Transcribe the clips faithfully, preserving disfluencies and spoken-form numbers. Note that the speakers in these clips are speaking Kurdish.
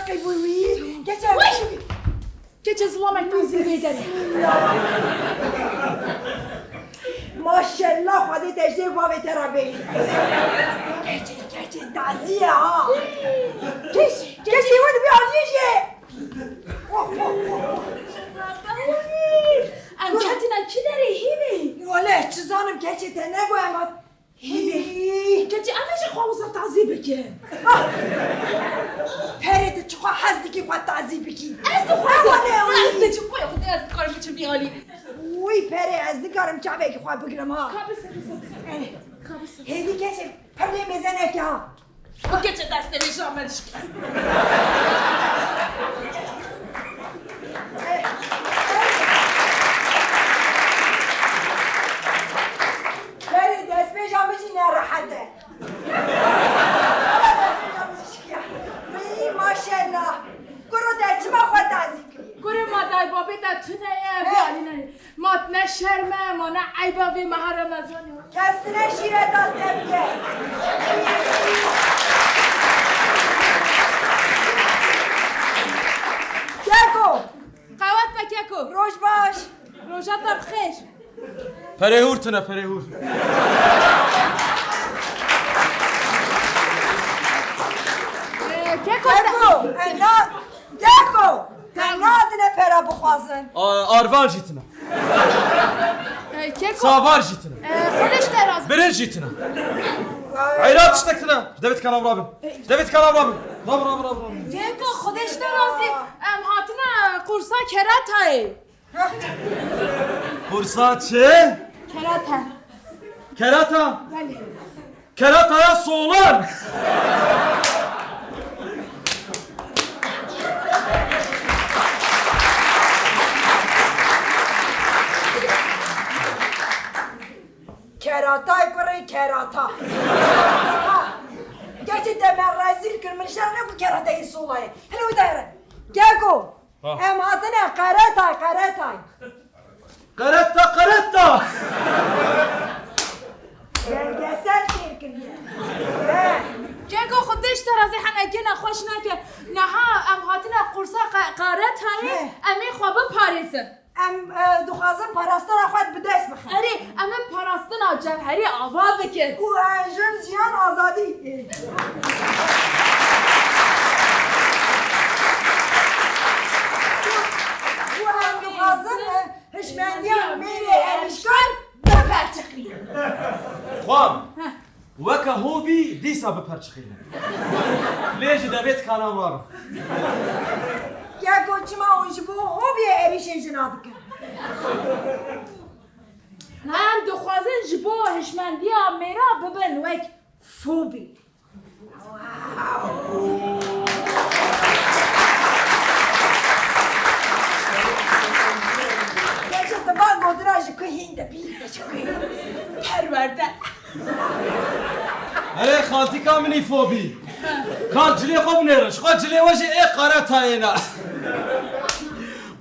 Ey, wî, wî. Keçe. Wî. Keçe zilamek min zî bê derê. Bismillah. Maşallah, Xwedê te ji dê bavê te re bê. Keçe, keçe, tazî ye ha. Keç, keç, wê dibî aliyê jê. Em ketine kî derê hîvî? Wele, çi zanim keçê te negot. Hîvî. Hîvî. Keçê em ê ji xwe wisa tazî bikin. Ah! Perê tu çiqas hez dikî xwe tazî bikî. Ez dixwazim. Wele, ez wî. Dê çi xwe xwe ez dikarim biçim vî alî. Wî perê ez dikarim çavekî xwe bigirim ha. Ka bise, bise, bise. Eh. Ka bise. Hêdî keçê pirlê mêze neke ha. Keçe destê min ji me dişikest. Berê destpêja min jî ne rehet e. Destpêja min jî şikiya. Wî maşallah. Kuro te çima xwe tazî kiriye? Kurê ma dayê babê te tune ye, vê alî nayê. Ma ne şerm e, ma ne eyb e vê meha Remezanê. Kes tune şîreta te bike. Keko! Qewet be Keko! Roj baş! Roja te bi xêr! Perê hûr tune, perê hûr. Ee, Keko, Keko, e, na, Keko! Te nadine pera bixwazin. A, arvan jî tune. Ee, Keko. Savar jî tune. Ee, Xwedê ji te razî. Birinc jî tune. Eyra tiştek tune. Ji devê tikana rabin. Ji devê tikana rabin. Rabin, rabin, rabin, rabin. Keko, Xwedê ji te razî. Em hatine qursa keratayê. Qursa çi? Kerata. Kerata? Belê. Kerataya solan. Keratay kurê kerata. Geçî te me rezîl kir, min şer ne ku keratayê solayê. Hele wî dayre. Keko. Ha. Em hatine qeretay, qeretay. Qereta, qereta! Belgesel sêr kiriye. He. Keko, Xwedê ji te razî, henekê nexweş neke. Niha em hatine qursa qe-, qeretayê, he, em ê xwe biparêzin. Em, e, dixwazin parastina xwe bi dest bixin. Erê, em ê parastina cewherî ava bikin. Û, e, jin, jiyan, azadî. Û em dixwazin, e, hişmendiya mêrê êrîşkan biperçiqînin. Xwam. Heh. Weke hobî dîsa biperçiqîne. Lê ji devê tikana rabin. Keko, çima hûn ji bo hobiyê êrîşên jina dikin? Em dixwazin ji bo hişmendiya mêra bibin wek fobî. Keçe, tu van gotina ji ku hîn dibî, ji ku hîn. Perwerde. Erê, xaltîka min î fobî. Kal cilê xwe binêrin. Ji xwe cilê we jî ê qeretayê ne.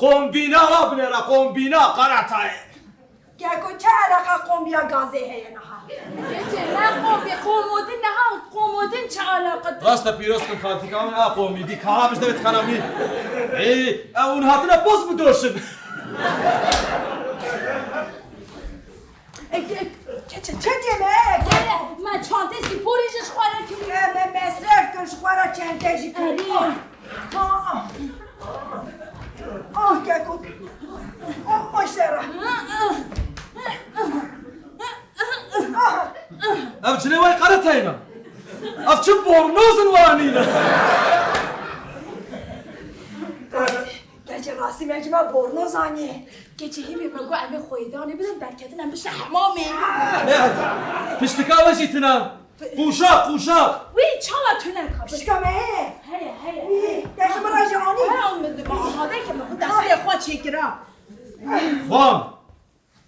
Qombîna wa binêre, qombîna qeretayê. Keko, çi eleqa qombiya gazê heye niha? Keçê, ne qombî, qomodin niha, qomodin çi eleqa? Rast e, pîroz kim xaltîka min, a qomî dî, ka ha, ji devê tikana min. Ê, ew hûn hatine poz bidoşin. Ê, ke-, keçe, keçe me, keçe. Me çantê sporê jî ji xwe re kiriye. Me, me mesref kir, ji xwe re çente jî kir. Erê. Ah, ah. Ah, Keko. Ah, ah, şera. Ev cilê wê qeretayê ne. Ev çi bornozin we anîne? Keçe, rastî me cima bornoz anî. Keçe, hîvî me got em ê xweydanê bidin, derketin em bişin hemamê. Piştika we jî tune. Qûşaq, qûşaq. Wî çawa tune ka? Pişka me heye. Heye, heye. Wî, te ji min re jî anî. Heye, min di, min amade ke min xwe destê xwe çêkira. Xwam.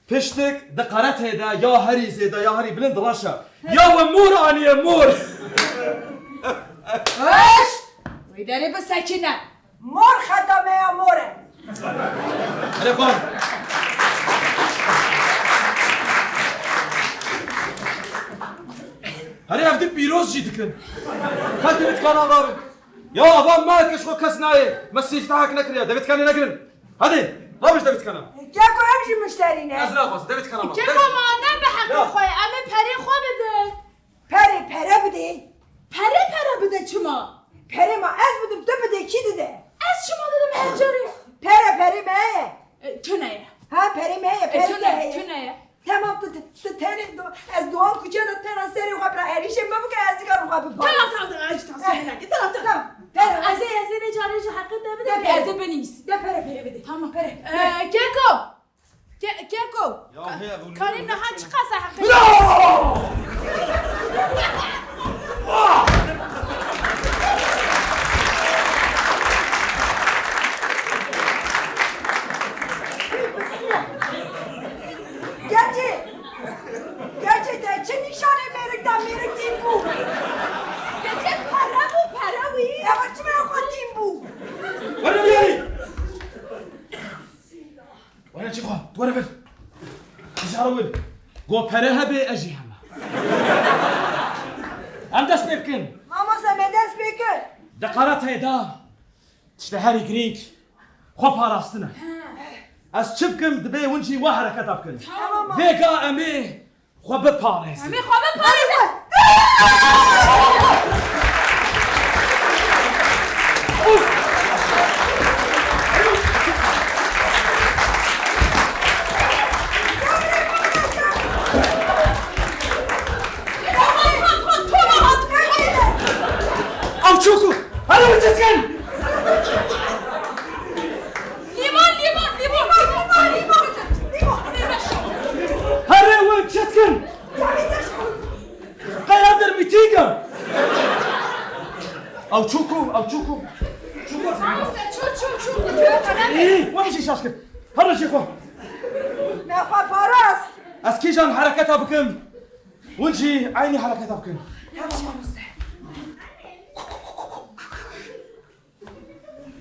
Piştik di qeretê de ya herî zêde ya herî bilind reş e. Ya we mor aniye mor. Eş! Wê derê bisekine. Mor xeta me ya mor e. Erê xwe. Herê ev di pîroz jî dikin. Ka divê tikana rabin. Ya ava me kişko kes nayê. Me sîftehek nekiriye. Devê tikanê negirin. Hadi. Rabiş devê tikana. Keko, em jî muşterî ne. Ez naxwazim. Devê tikana me. Keko, ma ne bi heqê xwe ye. Em ê perê xwe bidin. Perê pere bidê. Pere pere bide çima? Perê ma ez bidim, tu bidê, kî dide? Ez çima didim her carê? Pere perê me ye. E, tune ye. Ha, perê me ye, E, perê tune, te heye. Tune ye. Tamam, tu, tu, tu tenê do-, ez dohan kuçe de tena serê xwe bira, êrîşê me bike, ez dikarim xwe biparim. Tamam, tamam, tamam, ajitasyon neke. Tamam, tamam. Tamam, pere. Ez ê, ez ê vê carê ji heqê te bide, De pere. Ez ê binîs. De pere, pere bide. Tamam. Pere. E, Keko! Ke-, Keko, Ya ka-, heye, bu karê niha çi qasa heqê? Gerçi, gerçi de çi nîşanê mêrik da, mêrik tîm bû? Gerçi pere bû, pere wî. Ewa çima xwe tîm bû? Were biyarî! Were çi xwe? Were vir. Îşara wir. Go pere hebe, ez jî heme. Em dest pê bikin. Mamoste, me dest pê kir. Di karateyê de tiştê herî girîng xwe parastin e. Ez çi bikim, dibê hûn jî we hereketa bikin. Tamam. Vêga em ê Xwe biparêzin. Em ê xwe biparêzin. Ew çûk û here min çi dikin? Lîmon, lîmon, lîmon, lîmon, lîmon, lîmon. Here win çi dikin? Qey ev der mîtîng e. Ew çûk û, ew çûk û. Çûk û. Mamoste, çû, çû, çû, çû. Î, we min jî şaş kir. Here jî xwe. Me xwe parast. Ez kîjan hereketa bikim? Hûn jî eynî hereketa bikin. Tamam, mamoste.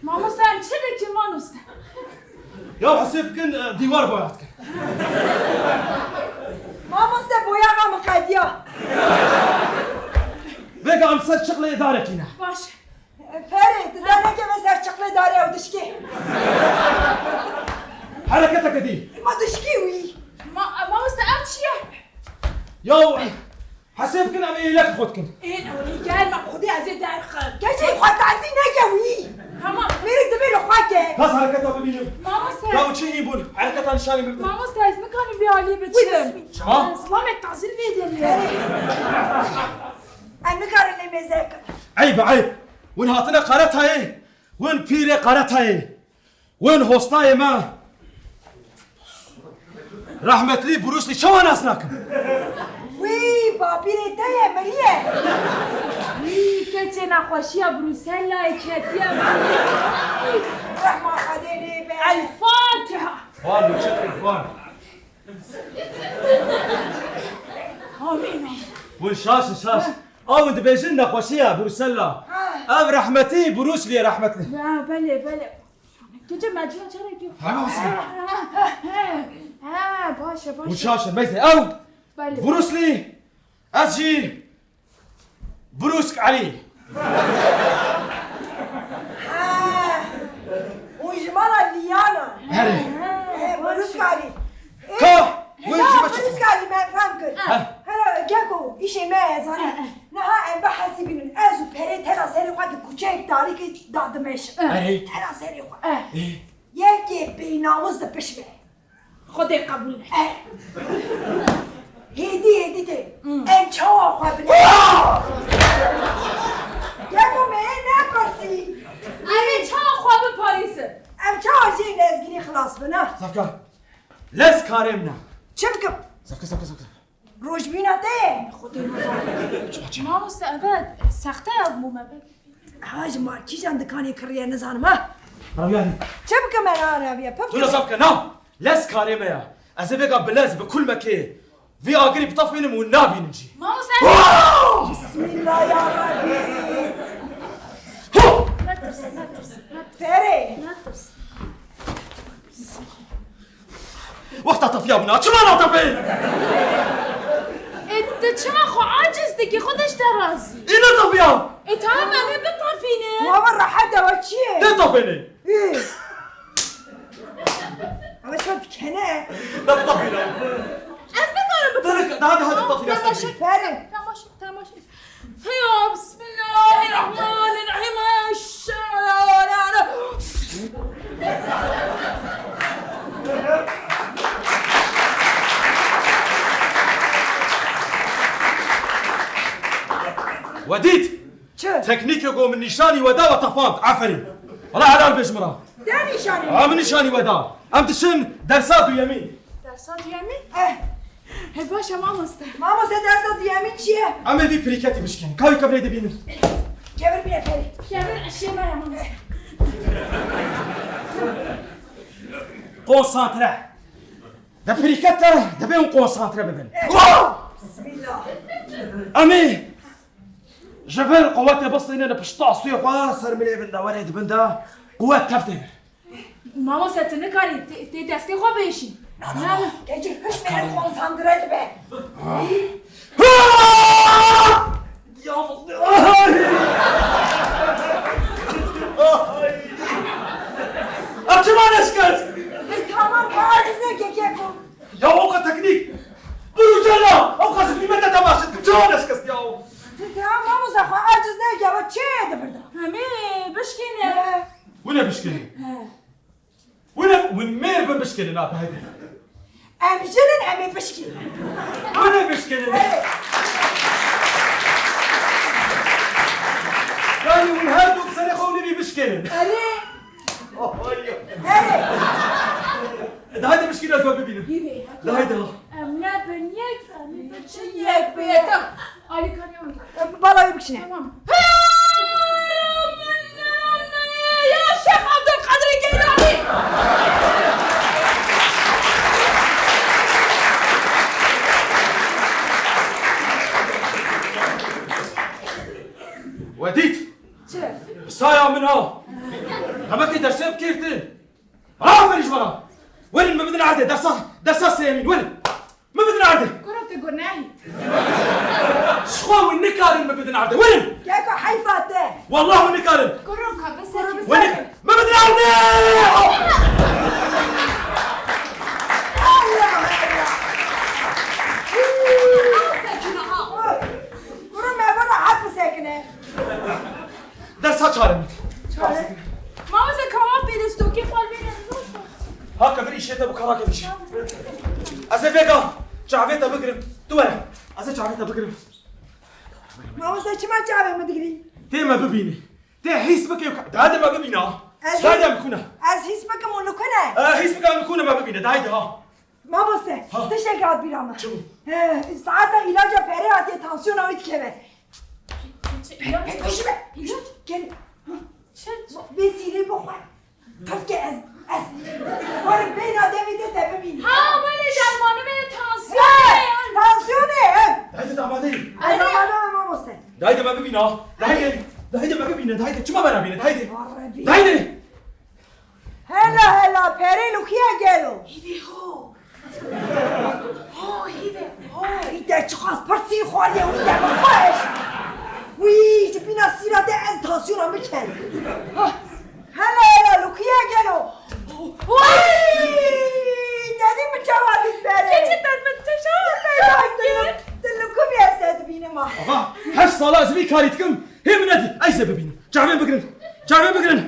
Mamoste, em çi bikin, mamoste? Ya hesê bikin, e, dîwar boya dikin. Mamoste, boyaxa min qediya. Vêga em ser çiqlê darekî ne. Baş. E, Perê, tu dernekeve ser çiqlê darê ew dişkê. Hereketeke dî. Ma dişkî wî. Ma, mamoste, ev çi ye? Ya, hesê bikin, em ê yek xwe dikin. Ê, ew ê gel, me xwedî ez ê derxim. Keçê xwe tazî neke wî. Tamam. Mêrik divê li xwe ke. Kas hereketa bibînim. Mamoste. Ya, çi hîn bûn? Hereketa nîşanî min bidin. Mamoste, ez nikarim vê alî biçim. Çima? Zilamek tazî li vê derê. Em nikarin lê mêze kin. Eyb e, eyb. Hûn hatine karatayê. Hûn pîrê karatayê. Wên hostayê me. Rehmetlî Bruce Lee çawa nas nakim? Wî, bapîrê te ye, miriye. Wî, keçê nexweşiya Brusellayê ketiye. Rehma Xwedê lê be. El Fatiha. Xwar li çi kir, xwar. Amîn. Hûn şaş in, şaş. Ew dibêjin nexweşiya Brusella. Ha. Ev rehmetî Bruce Lee ye, rehmetli. Ya, belê, belê. Gece mecnun çerek yok. Hema wisa. Ha, ha, ha, ha, baş e, baş e. Û şaş in, meyse, ew. Belê. Bruce Lee, ez jî Brûsk Elî. Ha, hûn ji mala Liyana. Herê. He, Brûsk Elî. Ka, wê ji me çi? Brûsk Elî, me fam kir. Ha. Hele, Keko, îşê me, zanî. Niha em behesî bînin. Ez û Perê tena serê xwe di kuçeyek tarîkê da dimeşin. Erê. Tena serê xwe. Ê. Yekê bênamûs dipişme. Xwedê qebûl neke. Eh. Hêdî, hêdî tê. Hmm. Em çawa xwe bine? Gelo me yê nepirsî. Em ê çawa xwe biparêzin? Em çawa jê lezgînî xilas bin, ha? Zafka. Lez karê min e. Çi bikim? Zafka, zafka, zafka. Rojbîna te ye. Xwedê nizanim. Mamoste, eve sexte ev mûme be. Ha, ji ma kîjan dikanê kiriye nizanim, ha? Rabiya. Çi bikim me, ha, Rabiya? Pif. Tu lezaf ke, na. Lez karê me ya. Ez ê vêga bi lez, bi kulmekê vî agirî bitefînim û nabînim jî. Mamoste. Bismillah ya Rabbi. Hu! Netirs, netirs, netirs. Ferê. Netirs. Wexta tefiya bûna, çima natefê? E, tu çima xwe aciz dikî, xwe de ji te razî? Î netefiya! E, tamam, em ê bitefînin. Baba rehet e, wa çi ye? Te tafêne. Ê. Ama şöyle dikene. Te tafêne. Ez nikarim bitim. Te nik-, daha, daha te tafêne. Temaşe. Peri. Temaşe, temaşe. Ya, bismillahirrahmanirrahim. Eşşalala. We dît? Çi? Teknîkê ku min nîşanî we da, we tefand. Aferîn. Wela helal bêj min re. Te nîşanî. Ha, min nîşanî we da. Em diçin dersa duyemîn. Dersa duyemîn? Eh. He, baş e mamoste. Mamoste, dersa duyemîn çi ye? Em ê vî pirîketî bişkînin. Ka wî kevirê dibînin. Kevir bîne perî. Kevir eşê me ye mamoste. Konsantre. De pirîket de, divê hûn konsantre bibin. Eh. Bismillah. Em ê ji vir quwetê bistînin pişta sûyê xwe ser milê bin de, werê dibin de quwet tev tê vir. Mamoste, tu nikarî tê, tê destê xwe bêşî. Na, na, na. Keçî hiş mêre konsantre dibe. Ay! Ay! Ev çima neşkest? Ey, tamam, aciz neke keko. Ya o ka teknîk. Buru cela, o ka zilmî me te temaşe dikim. Çima neşkest ya? Tamam, mamoste, xwe aciz neke, ama çi ye di vir de? Em ê bişkîne. He. Hûn ê bişkînin. He. Hûn ê, hûn mêr bin bişkînin, ha, haydi. Em jin in, em ê bişkînin. Hûn ê bişkînin. Evet. Yani hûn her du bi serê xwe hûn ê bişkînin. Erê. Oh, ay. Erê. De haydi bişkînin, ez we bibînim. Yürü. De haydi ha. Em ne bin yek, em ne bin yek. Alîkarî wî. Bala wî bikişîne. Tamam. Ya Şêx Abdulkadirê Geylanî! We dît? Çi? Bi saya min ha. Demekê dersê bikirtin. Aferî ji we re. Werin min bidin erdê. Dersa, dersa sêyemîn. Werin. Min bidin erdê. Kuro, tu gunehî. Ji xwe hûn nikarin min bidin erdê. Werin. Keko heyfa te. Wallah hûn nikarin. Kuro, ka bisekî. Werin. Min bidin erdê. Allah Allah. Kuro, me bana hat bisekine. Dersa çare min. Çare? Mamoste, ka wan pêlistokê xwe li vê derê. Ha, kevir îşê te bi kara kevir. Ez ê vêga çavê te bigirim. Tu were. Ez ê çavê te bigirim. Mamoste, çima çavê min digirî? Tê me bibînî. Tê hîs bike. Dayê de me bibîne. Ez Dayê de hîs, me bikune. Ez hîs bikim û nikune. E, hîs bike nikune me bibîne. Dayê de ha. Mamoste, ha, tiştek hat bîra min. Çi bû? He, saeta îlaca perê hatiye, tansiyona wî dikeve. Çi, çi, çi, ilaç? Pekişme. Gel. Çi, çi? Bê sîrê bixwe. Kevke ez, ez. Werim beyna devê te te bibînim. Ha, belê, dermanê me tansiyonê. He, tansiyonê, he. Dayê de amade. Ez amade me mamoste. Dayê de me bibîne. Dayê, dayê de me bibîne. Dayê de çima me nabîne? Dayê de. Dayê de. Hela, hela, perê li xuya gelo. Hîvê ho. Ho, hîvê ho. Î te çiqas pirsî xwariye wî te bixweş. Wî, ji bîna sîra te ez tansiyona min kel. Hela, hela, li xuya gelo. Wî, te dî min çawa dît perê. Keçî te min çawa dît. Te li ku bê ez te dibînim a. Ava, heşt sala ez vî karî dikim. Hê min nedî, ez ê bibînim. Çavên bigirin. Çavên bigirin.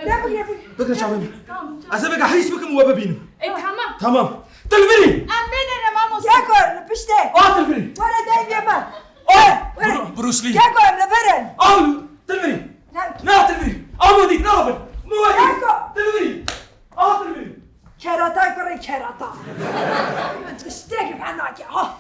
Gel, bigire, bigire. Bigire çavên min. Tamam, tamam. Ez ê vêga hîs bikim û we bibînim. E, tamam. Tamam. Tilvirî. Em bê derê mamoste. Gel gor, li piştê. A tilvirî. Were dengê me. A, Were. Bru-, Bruce Lee. Gel gor, em li vir in. A, tilvirî. Ne? Na tilvirî. A, modî, na bin. Modî. Gel gor. Tilvirî. A, tilvirî. Kerata kurê kerata. Tiştek fena ki, ha.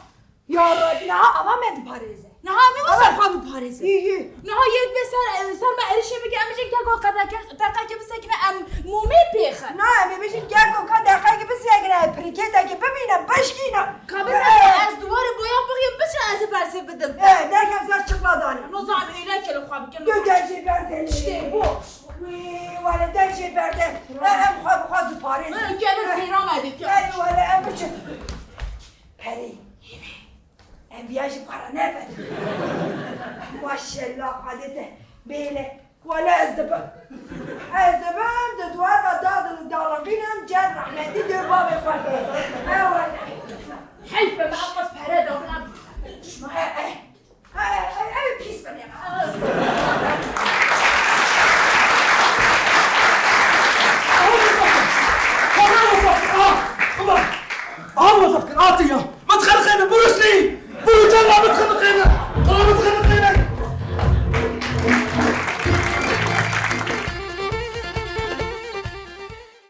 Ya Rabbi, niha ava me diparêze. Niha em ê wisa xwe biparêzin. Hî, hî. Niha yek bê ser, ser me êrişê bike, em bêjin keko qedeke, teqekê bisekine, em mûmê pêxin. Na, em ê bêjin keko ka deqekê bisekine, pirkêtekê bibîne, bişkîne. Ka bisekine, ez duwarê boya bixîm, biçin ez ê bersê bidim. E, nekem ser çiqla danê. Nizam êleke li xwe bikin. Tu der jê berde. Tiştê boş. Wî, wele der jê berde. E, em xwe bi xwe diparêzin. E, kevir pêra me dike. E, wele em biçin. Perê. Em viya jî para nebin. Maşallah, Xwedê te bêle Wele ez dibim. Ez dibim, di duwarê de dadil dalaqînim, cem rehmetî dê bavê xwe. E wele. Heyf e, me eqas pere da bina. Şima e, e. E, e, e, pîs bine. Aha wesaf kir, aha. Aha wesaf kir, aha tê ya.